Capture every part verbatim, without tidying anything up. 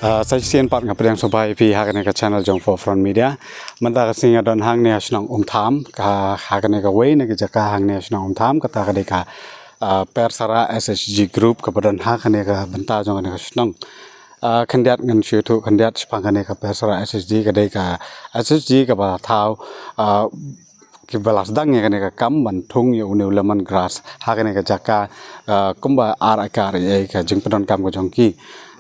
Ah, sa shisien pat nga pdiang sngewbha ïa phi ha kane ka channel jong Forefront Media. Mynta ka sngi nga don hangne ha shnong Umtham, ka, ha kane kawei na ki jaka hangne ha shnong Umtham, kata ka dei ka, ah, Persara S H G Group kaba don ha kane ka bynta jong kane ka shnong. Ah, khyndiat ngan shu ïathuh khyndiat shaphang kane ka Persara S H G, ka dei ka S H G kaba thaw, ah, kiba la sdang ïa kane ka kam ban thung ïa une u lemon grass ha kane ka jaka, ah, kumba ar akar ïa ka jingpyndonkam ka jong ki.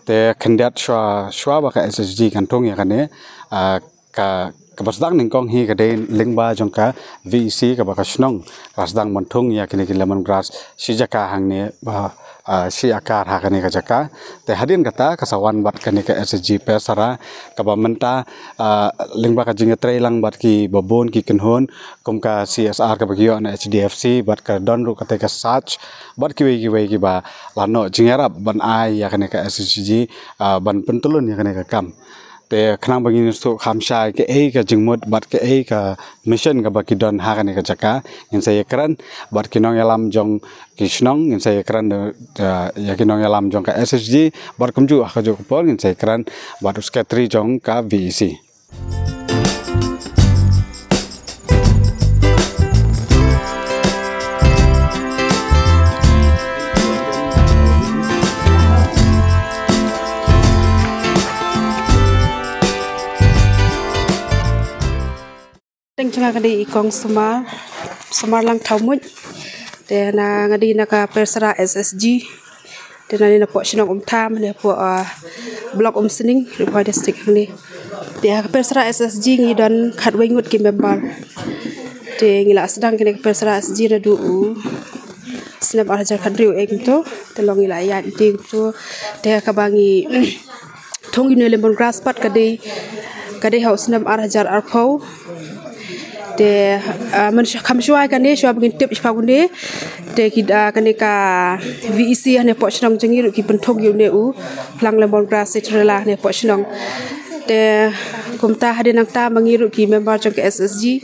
Te khyndiat shuwa, shuwa ba ka S H G kan thung ïa kane, ah, ka, kaba sdang nyngkong hi ka dei lyngba jong ka V E C kaba ka shnong ka sdang ban thung ïa kine ki lemon grass shi jaka hangne, ah, ah, shi akar ha kane ka jaka. Te hadien kata ka sa wan bad kane ka S H G Persara kaba mynta, ah, lyngba ka jingïatreilang bad kiba bun ki kynhun kum ka C S R kaba ki ïoh na H D F C bad ka don ruh kata ka SACH bad kiwei kiwei kiba la noh jingïarap ban ai ïa kane ka S H G, ah, ban pyntylun ïa kane ka kam. Te khnang ba ngin sngewthuh kham shai kaei ka jingmut bad kaei ka mission kaba ki don ha kane ka jaka, ngin sa ïakren bad ki nongïalam jong ki shnong, ngin sa ïakren da, da, ïa ki nongïalam jong ka S H G bad kumjuh ha kajuh ka por ngin sa ïakren bad u secretary jong ka V E C. Teng jong nga ka dei i Kong Sumar, Sumar Langthaw Muit. Te na nga dei na ka Persara S S G. Te na ni na poh shnong Umtham, ni poh, ah, block Umsning, Ri Bhoi District ni. Te ha ka Persara S S G ngi don khatwei ngut ki member. Te ngi la sdang kine ka Persara S G naduh u snem ar hajar khathynriew ei kumto. Te long ngi la ïaid kumto. Te kaba ngi thung ïa une lemon grass pat ka dei, ka dei ha u snem ar hajar arphew. Te, ah, man sh-, kham shuwa kane, shuwa ba ngin tip shaphang une. Te ki, ah, kane ka V E C hane poh shnong jong ngi ruh ki pynthung ïa une u phlang lemon grass citronella hane poh shnong. Te kumta hadien nangta ma ngi ruh ki member jong ka S S G.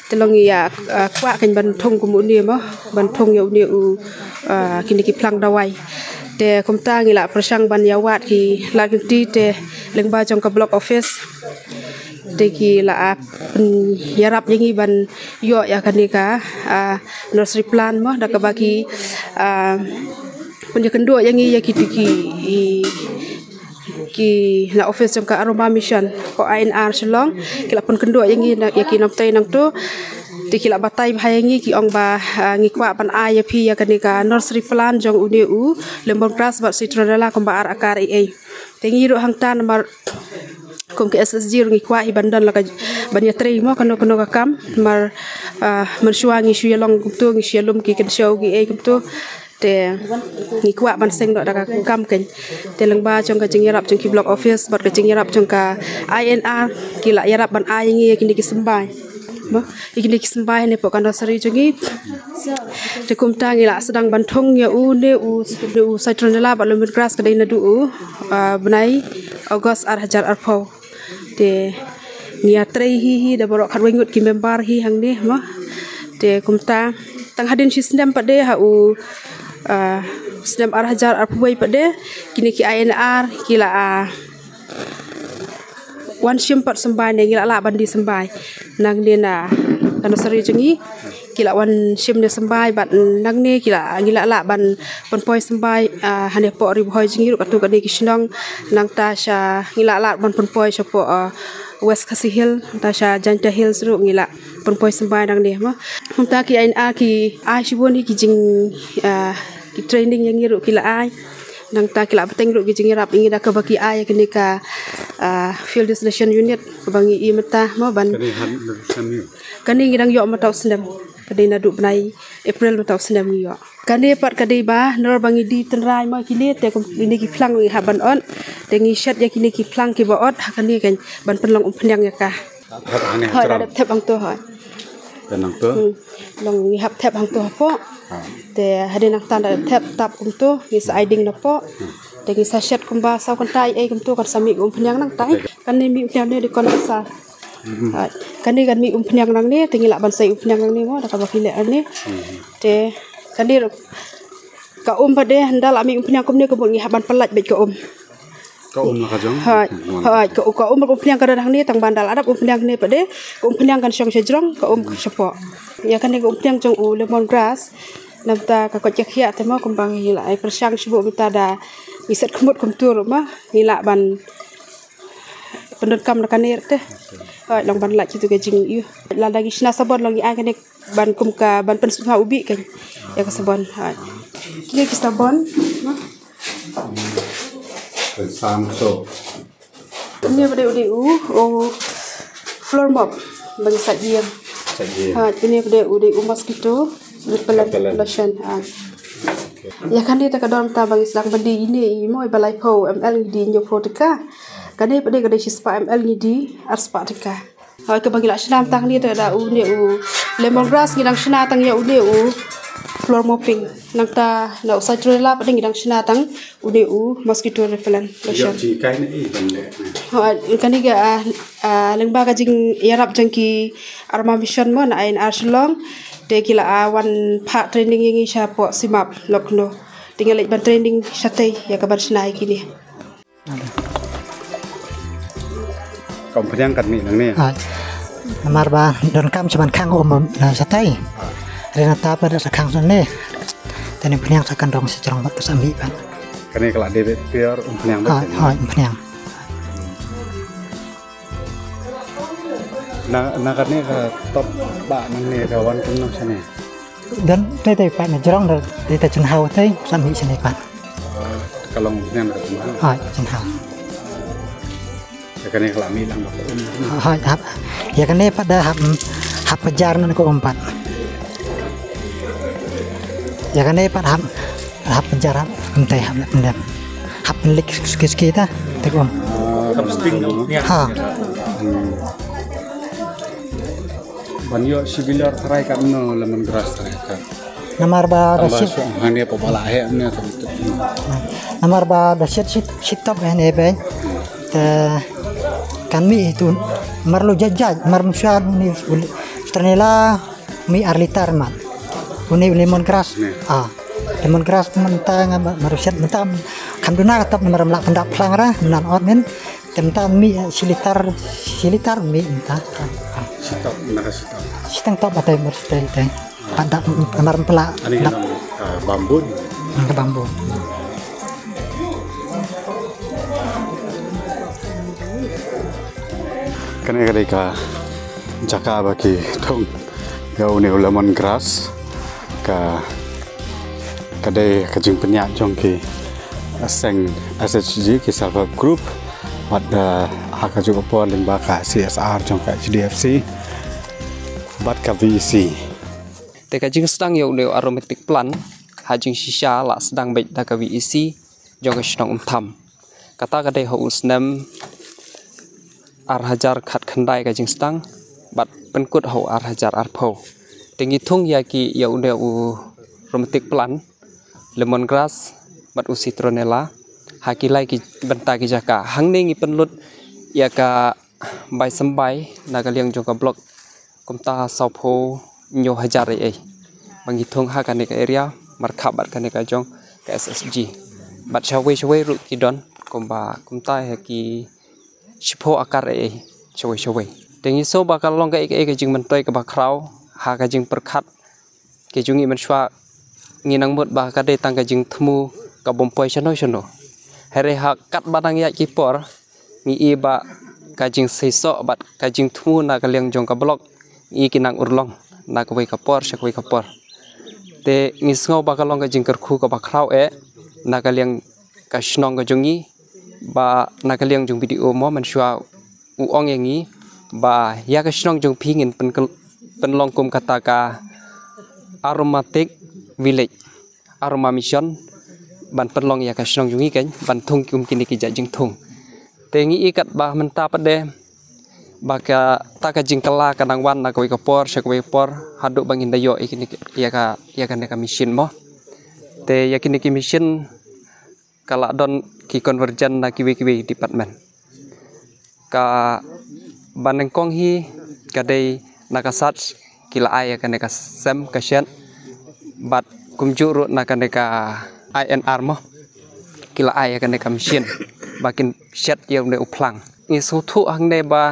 Te long ïa, ah, kwah kan ban thung kum une mo, ban thung ïa une u, ah, kine ki phlang dawai. Te kumta ngi la pyrshang ban ïa wad ki lad ki lynti te lyngba jong ka block office. Te ki la, ah, pyn-, ïarap ïa ngi ban ïoh ïa kane ka, ah, nursery plant mo, da kaba ki, ah, pynïakynduh ïa ngi ïa ki, ki, i, ki na office jong ka Aroma Mission, ko I N R Shillong, ki la pynkynduh ïa ngi na, ïa ki nongtei nangto. Te ki la batai bha ïa ngi, ki ong ba, ah, ngi kwah ban ai ïa phi ïa kane ka nursery plant jong une u lemon grass bad citronella kumba ar akar ei ei. Te ngi ruh hangta namar kum ka S S G ruh ngi kwah hi ban don la ka ban ïatrei mo kano kano ka kam, namar, ah, mynshuwa ngi shu ïalong kumto, ngi shu ïalum ki kynshew ki ei kumto. Te ngi kwah ban seng noh da ka kam kein. Te lyngba jong ka jingïarap jong ki block office bad ka jingïarap jong ka I N R ki la ïarap ban ai ïa ngi ïa kine ki symbai. Mo, ïa kine ki symbai hane poh ka nursery jong ngi. Te kumta ngi la sdang ban thung ïa une u, une u citronella bad lemon grass ka dei naduh u, ah, bnai August ar hajar arphew. Te ngi ïatrei hi hi da baroh khatwei ngut ki member hi hangne mo. Te kumta tang hadien shi snem pat de ha u, ah, snem ar hajar arphew wei pat de kine ki I N R ki la, ah, wan shim pat symbai ne ngi la lah ban die symbai. Nangne na ka nursery jong ngi ki la wan shim ne symbai bad nangne ki la, ngi la lah ban pynpoi symbai, ah, hane poh Ri Bhoi jong ngi ruh katto katne ki shnong, nangta sha ngi la lah ban pynpoi sha poh, ah, West Khasi Hills, nangta sha Jaintia Hills ruh ngi la pynpoi symbai nangne mo. Nangta ki I N R ki ai shibun hi ki jing, ah, ki training ïa ngi ruh ki la ai. Nangta ki la bteng ruh ki jingïarap ïa ngi da kaba ki ai ïa kine ka, ah, field distillation unit kaba ngi i mynta mo ban. Kane han, han ni. Kane ngi dang ïoh mynta u snem. Ka dei naduh bnai April mynta u snem ngi ïoh. Kane pat ka dei ba nalor ba ngi die tynrai mo kine te kum kine ki phlang ngi hap ban ot. Te ngi shet ïa kine ki phlang kiba ot ha kane kan ban pynlong umphniang ïa ka. Thep hangne. Hoi, hangto. Da thep hangto hoi. Te nangto? Hmm. Long ngi hap thep hangto hapoh. Ha. Te hadien nangta da thep tap kumto ngi sa ai ding napoh. Hmm. Te ngi sa shet kumba saw kynta ei kumto kan sa mih umphniang nangta. Te kane mih umphniang ne dei condenser. Hmm. Ha. Kane kan mih umphniang nangne te ngi lah ban sei umphniang nangne mo da kaba ki leh nangne. Hmm. Te kane ruh ka um pat de ynda la mih umphniang kumne ka mut ngi hap ban pyllait beit ka um. Ka um la ka jong? Hooid, hooid, ka, ka um ka umphniang ka don hangne, tang ban da la dap umphniang hangne pat de, ka umphniang kan shong sha jrong, ka um shapoh. Ïa kane ka umphniang jong u lemon grass, namta ka koit ka khiah te mo, kumba ngi la ai pyrshang shibun mynta da ngi set khmut kumtu ruh mo, ngi lah ban pyndonkam na kane te. Hooid, long ban lait kito ka jingïoh. Lada ngi shna sabon long ngi ai kane ban kum ka ban pynsngewbha u bih kan. Ïa ka sabon. Hooid. Kine ki sabon. Pynsam so. Kine pat de u dei u, u floor mop. Ban sait ïing. Sait ïing. Hooid, kine pat de u dei u mosquito repellent lotion. Hooid. Ïa kane te ka dor mynta ba ngi sdang ban die ine i mo, i ba laiphew ml ngi die hynñiewphew tyngka. Kane pat de ka dei shispah ml ngi die arspah tyngka. Hooid, kaba ngi la shna tang ne te da une u lemon grass ngi dang shna tang ïa une u floor mopping. Nangta na u citronella pat de ngi dang shna tang une u mosquito repellent lotion. Ïa, jingkai ne i ban leh ne. Hooid, kane ka, ah, ah, lyngba ka jingïarap jong ki Aroma Mission mo na I N R Shillong. Te ki la, ah, wan phah training ïa ngi shapoh Simap Lucknow. Te ngi leit ban training shatei ïa ka ban shna ïa kine. Ka umphniang kan mih nangne. Hooid. Namar ba donkam sha ban khang um na shatei. Hynrei nangta pat da sa khang sha ne. Te ne umphniang sa kan rong sha jrong bad sa mih bad. Kane ka la dei beit pure umphniang beit. Hooid, hooid, umphniang. Na, na kane ka top ba nangne ka wan kumno shane? Don tei tei pat na jrong da dei ta chynhaw tei sa mih shane pat. Ka long umphniang da chynhaw. Hooid, chynhaw. Ïa kane ka la mih lang ba ka um. Hooid, hap. Ïa kane pat da hap, hap ka jar na ka um pat. Ïa kane pat hap, hap ka jar hap, ym tei hap, ym dem. Hap lik suki suki ta, te ka um. Kam sting ka umphniang. Ha. Hmm. Ban ïoh shi bilor tharai katno lemon grass tharai kat. Namar ba da shit. Hangne pa ba la heh ne ka. Namar ba da shit shit shit top ne be. Te kan mih itu. Mar lo jajaj, mar mushar ni citronella mih ar litar man. Une lemon grass. Ne. Ah. Lemon grass mynta nga mar shit mynta kam duna ka top namar ym lah pyndap phlang ra, nan ot men. Te mynta mih, eh, shi litar, shi litar mih mynta. Shi top, na ka shi top. Shi tang top ba tai mar shi tai tai. Pat da, mm, mar pela. Ani dap. Ka bambu. Hmm, ka bambu. Kane ka dei ka jaka ba ki thung ïa une u lemon grass. Ka, ka dei ka jingpynïaid jong ki seng S H G, ki self help group. Bad, eh, ha kajuh ka por lyngba ka C S R jong ka H D F C bad ka V E C. Te ka jingsdang ïa une u aromatic plant ha jingshisha la sdang beit da ka V E C jong ka shnong Umtham. Kata ka dei ha u snem ar hajar khatkhyndai ka jingsdang bad pynkut ha u ar hajar arphew. Te ngi thung ïa ki ïa une u aromatic plant, lemon grass bad u citronella ha ki lai ki bynta ki jaka. Hangne ngi pynlut ïa ka bai symbai na ka liang jong ka block kumta sawphew hynñiew hajar ei ei ba ngi thung ha kane ka area markhap bad kane ka jong ka S S G. Bad shawei shawei ruh ki don kumba kumta ha ki shiphew akar ei ei shawei shawei. Te ngi sngew ba ka long kaei kaei ka jingmyntoi kaba khraw ha ka jingpyrkhat ka jong ngi mynshuwa ngi nang mut ba ka dei tang ka jingthmu ka bym poi shano shano. Hynrei ha katba nang ïaid ki por ngi i ba ka jingseisoh bad ka jingthmu na ka liang jong ka block ngi i ki nang urlong na kawei ka por sha kawei ka por. Te ngi sngew ba ka long ka jingkyrkhu kaba khraw eh na ka liang ka shnong ka jong ngi ba na ka liang jong B D O mo mynshuwa u ong ïa ngi ba ïa ka shnong jong phi ngin pyn-, pynlong kum kata ka aromatic village, aroma mission ban pynlong ïa ka shnong jong ngi kan ban thung kum kine ki jait jingthung. Te ngi i katba mynta pat de ba kata ka jingkylla ka nang wan na kawei ka por sha kawei ka por haduh ba ngin da ïoh ïa kine ki, ïa ka, ïa kane ka mission mo. Te ïa kine ki mission ka la don ki convergent na kiwei kiwei department. Kaba nyngkong hi ka dei na ka SACH ki la ai ïa kane ka sem ka shet bad kumjuh ruh na kane ka I N R mo ki la ai ïa kane ka machine. ba kin shet ïa une u phlang. Ngi sngewthuh hangne ba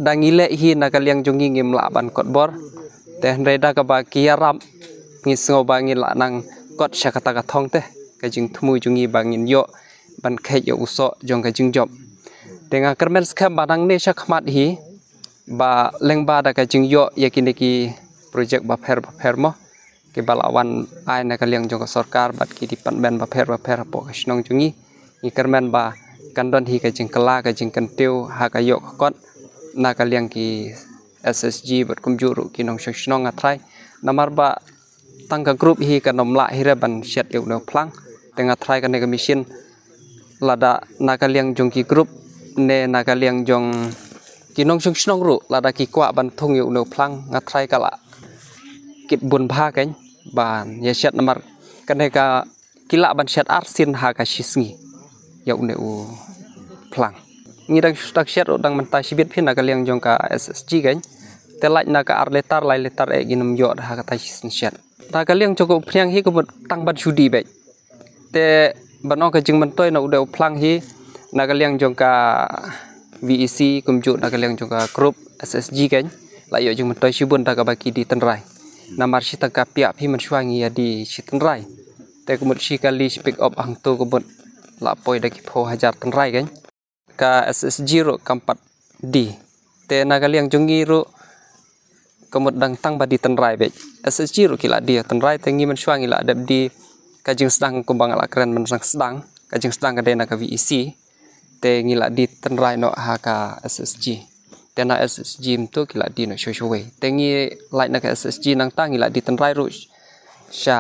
da ngi leh hi na ka liang jong ngi ngim lah ban kot bor. Te hynrei da kaba ki ïarap ngi sngew ba ngi lah nang kot sha kata ka thong te ka jingthmu jong ngi ba ngin ïoh ban kheit ïa u soh jong ka jingjop. Te nga kyrmen skhem ba nangne sha khmat hi ba lyngba da ka jingïoh ïa kine ki projek bapher bapher mo, kiba la wan ai na ka liang jong ka sorkar bad ki department bapher bapher hapoh ka shnong jong ngi. Ngi kyrmen ba kan don hi ka jingkylla ka jingkyntiew ha ka ïoh ka kot na ka liang ki S H G bad kumjuh ruh ki nongshong shnong, nga trai. Namar ba tang ka group hi kan ym lah hi re ban shet ïa une u phlang. Te nga trai kane ka machine, lada na ka liang jong ki group ne na ka liang jong ki nongshong shnong ruh, lada ki kwah ban thung ïa une u phlang, nga trai ka lah kit bun bha kein ban ïa shet, namar kane ka ki lah ban shet arsien ha ka shisngi ïa une u phlang. Ngi dang shu start shet ruh dang mynta shibit phin na ka liang jong ka S H G kein. Te lait na ka ar litar lai litar eh ngin ym ïoh ha kata shisien shet. Na ka liang jong ka u phniang hi ka mut tang ban shu die beit. Te ban ong ka jingmyntoi na une u phlang hi na ka liang jong ka V E C kumjuh na ka liang jong ka group S H G kein, la ïoh jingmyntoi shibun da kaba ki die tynrai. Namar shi tang ka piah phi mynshuwa ngi ïa die shi tynrai. Te ka mut shi kali shi pick up hangto ka mut la poi da ki phew hajar tynrai kein. Ka S H G ruh kam pat die. Te na ka liang jong ngi ruh ka mut dang tang ba die tynrai beit. S H G ruh ki la die tynrai, te ngi mynshuwa ngi la dep die ka jingsdang kumba nga la kren mynshuwa sdang. Ka jingsdang ka dei na ka V E C. Te ngi la die tynrai noh ha ka S H G. Te na S H G mynta ki la die noh shuwa shuwa. Te ngi lait na ka S H G nangta ngi la die tynrai ruh sha,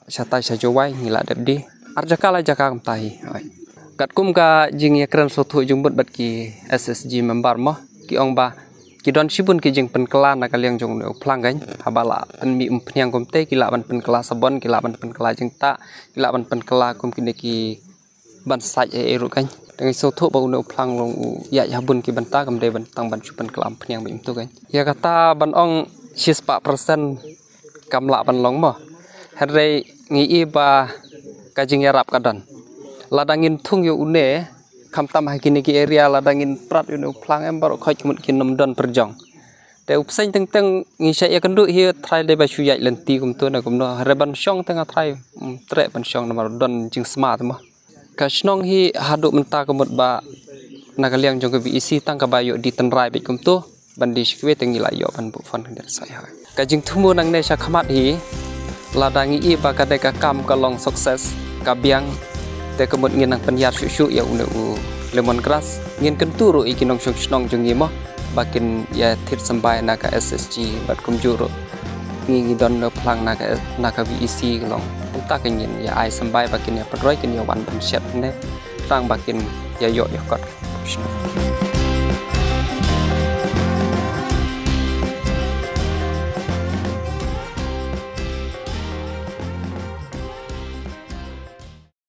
shatai sha Jowai ngi la dep die. Ar jaka lai jaka kumta hi. Hooid. Katkum ka jingïakren sngewthuh jingmut bad ki S H G member mo, ki ong ba ki don shibun ki jingpynkylla na ka liang jong une u phlang kein. Haba la pynmih umphniang kumte ki lah ban pynkylla sabon, ki lah ban pynkylla jingtah, ki lah ban pynkylla kum kine ki ban sait eh ruh kein. Te ngi sngewthuh ba une u phlang long u ïaid ha bun ki bynta, kam dei ban tang ban shu pynkylla umphniang beit mynta kein. Ïa kata ban ong shispah persen kam lah ban long mo. Hynrei ngi i ba ka jingïarap ka don. Lada ngin thung ïa une, khamtam ha kine ki area, lada ngin prat ïa une u phlang em baroh khoit ka mut kin ym don pyrjong. Te u bseiñ teng teng ngi shah ïakynduh hi, trai dei ba shu ïaid lynti kumto ne kumno. Hynrei ban shong te nga trai, mm, treh ban shong namar don jingsma te mo. Ka shnong hi haduh mynta ka mut ba na ka liang jong ka V E C tang kaba ïoh die tynrai beit kumto. Ban die shi kawei te ngi la ïoh ban buh fund khyndiat sa ïa. Ka jingthmu nangne sha khmat hi, lada ngi i ba ka dei ka kam ka long success, ka biang, te ka mut ngin nang pynïar shuh shuh ïa une u lemon grass. Ngin kyntu ruh ïa ki nongshong shnong jong ngi mo ba kin ïa thied symbai na ka S H G bad kumjuh ruh ngi ngi don une u phlang na ka, na ka V E C ka long. Kumta ka ngin ïa ai symbai ba kin ïa pynroi, kin ïa wan ban shet ne tang ba kin ïa ïoh ïa kot.